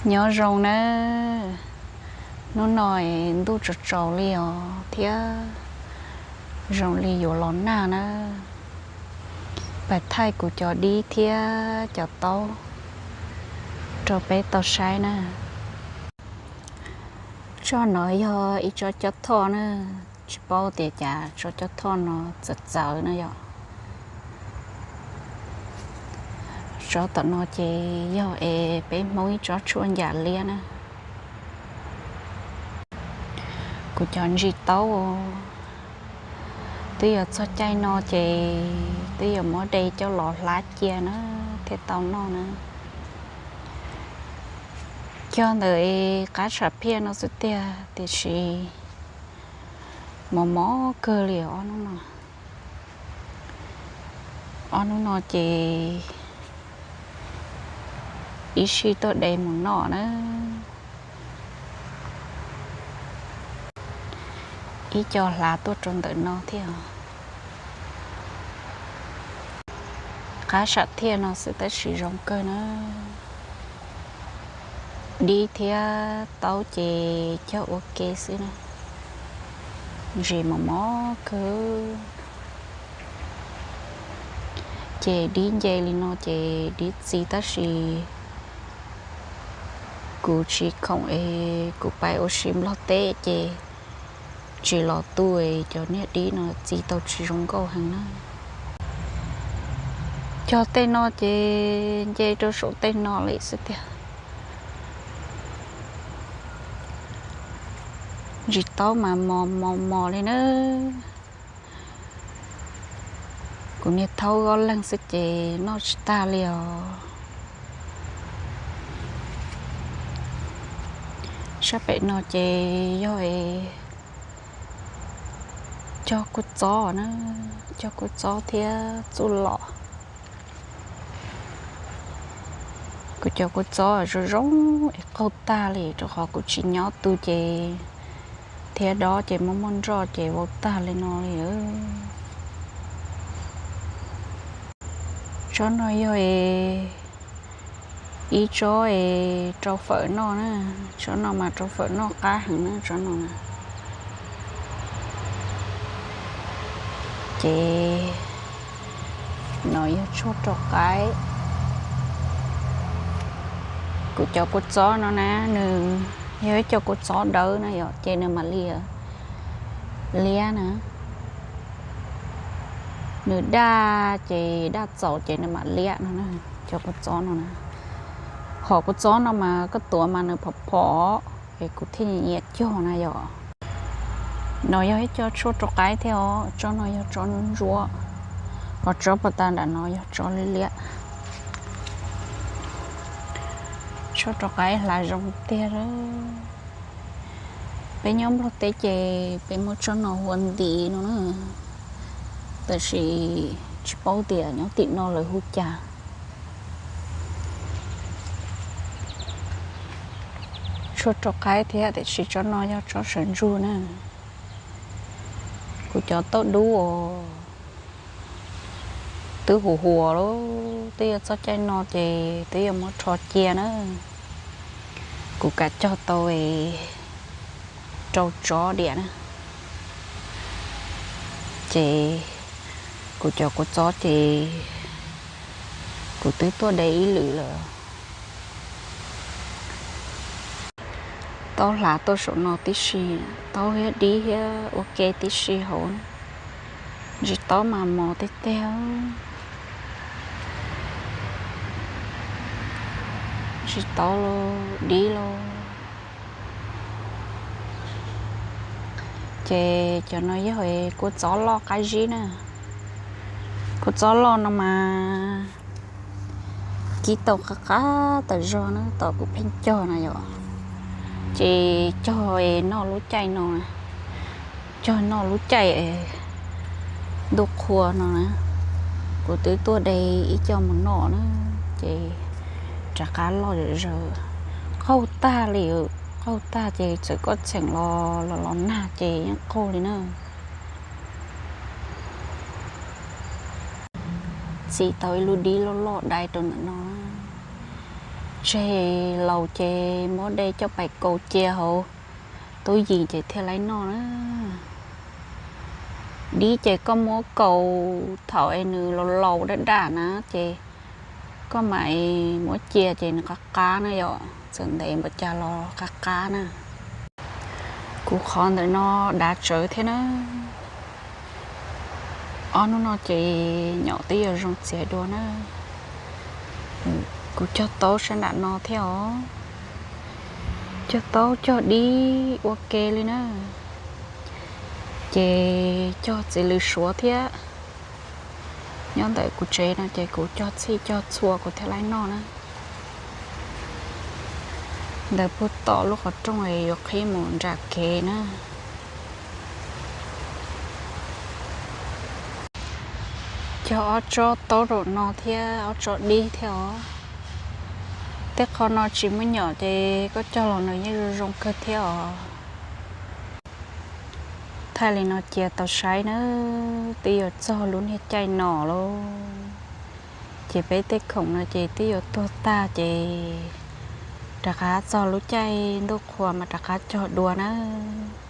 Nyob zoo nawb, hnub no ntuj tsaus tsaus li os thiab zoo li yuav los nag nawb. Pais thaij kuv cov dib thiab cov taub rau peb tau saib na. Tsob no yog ib tsob cob thoj na, tsis paub tias cas tsob cob thoj no txawv txawv na yom. Tsob tom no ces yog es peb Hmoob ib tsob tshuaj ncas liab na. Kuv cov ntsis taub twb yog txog caij no ces twb yog muab de coj los hlab cia na thiaj tau noj na. Cog ntawm qab tsham phiaj no xwb tiag tiam sis mos mos kawg li ob hnub no. Ob hnub no ces ib sij tuaj de mus noj na. Ib co hlav tuaj rau ntawm no thiab. Qab sam thiaj no xwb tab sis zoo kawg na. Dib thiab taub ces cog ua ke xwb na. Ntsis mos mos kawg. Ces dib nce li no ces dib txi tab sis kuv tsis khoom es kuv pais ua si Nplog teb ces tsis los tu es cov niag dib no txi tau tsis zoo nkauj heev na. Cog tej no ces nce rau saum tej no li xwb tiag. Ntsis taub mas mos mos mos li na. Kuv niag thaub ob leeg xwb ces noj tsis tag li os. Sab pem no ces yog cog kua txob na, cog kua txob thiab txuj lom. Kuv cov kua txob zoo zoo es qaug tag li rau qhov kuv tsis nyob tu ces thiab dob ces muaj muaj nroj ces vau tag li no li. Tsob no yog ib tsob es rau fawm noj na, tsob no mas rau fawm noj qab heev na tsob no na. Ces no yog tshuaj rau qaib. Kuv cov kua txob no na, nws yog ib co kua txob dawb na yom, ces nws mam li liab na. Nws daj ces daj txaus ces nws mam liab no na, cov kua txob no na. Hom kua txob no mas koj tuav mas nws phom phom es kuv thiaj nyiam cog na yom. No yog ib co tshuaj rau qaib thiab os, tsob no yog tsob ntsuab, ho tsob puag ta nram no yog tsob liab liab. Tshuaj rau qaib hlav zoo tiag. Peb nyob Nplog teb ces peb muab tsob no hu ua ntiv no na, tab sis tsis paub tias nyob tim no lawv hu cas. Tshuaj rau qaib thiab tiam sis tsob no yog tsob sawv ntsug na. Kuv cov tauj dub uas twb huv huas lawm, twb yuav txog caij no ces twb yuav muab rho cia na. Kuv kam cog tau rau tsob diam na. Ces kuv cov kua txob ces kuv twb tuaj de ib lwm lawm. Taub hlav tuaj saum no tib si, taub thiab dib thiab ua ke tib si hauv. Ntsis taub mas mos tiag tiag. Ntsis taub los dib los. Ces cov no yog kua txob loj qab zib na. Kua txob loj no mas kib tau qab qab tas zog na, tom kuv pheej cog na yom. Ces cog noj lub caij no, cog noj lub caij ntuj qhua no na. Kuv twb tuaj de ib co mus noj na, ces rov qab loj zom zaws. Qaug tag li, qaug tag ces txawm koj txheem los los los nag ces yeej qaug li na. Txi tau ib lub dib loj loj dai rau ntawm no. Tseg laus ces muab dej coj pais kaus cia hauv tub yis ces thiaj li noj na. Dib ces koj muab kaus thaum es nws laus laus daj daj na ces koj mam muab cia ces nws qab qab na yom, txawm ntev npaum cas los qab qab na. Kuv qhov ntawm no dav tsawv thiab na. Ob hnub no ces nyom twb yuav zoo txiav dua na. Kuv cog taub sab nram no thiab os. Cog taub cog dib ua ke li na. Ces cog txiv lws suav thiab. Nyob ntawm kuv tsev no ces kuv cog txhij cog txhua kuv thiaj li noj na. Ntawm puag tom lub qhov rooj yuav qhib mus nram kev na. Cog ob tsob taub rau no thiab ob tsob dib thiab os. Tej qho no tsis muaj nyom ces koj cog los nws yeej zoo zoo kawg thiab os. Thaij li no cia tau saib nawb, twb yuav txog lub niag caij no lauj. Ces peb tej khoom no ces twb yuav tuag tag ces rov qab txog lub caij ntuj qhua mas rov qab cog dua nawb.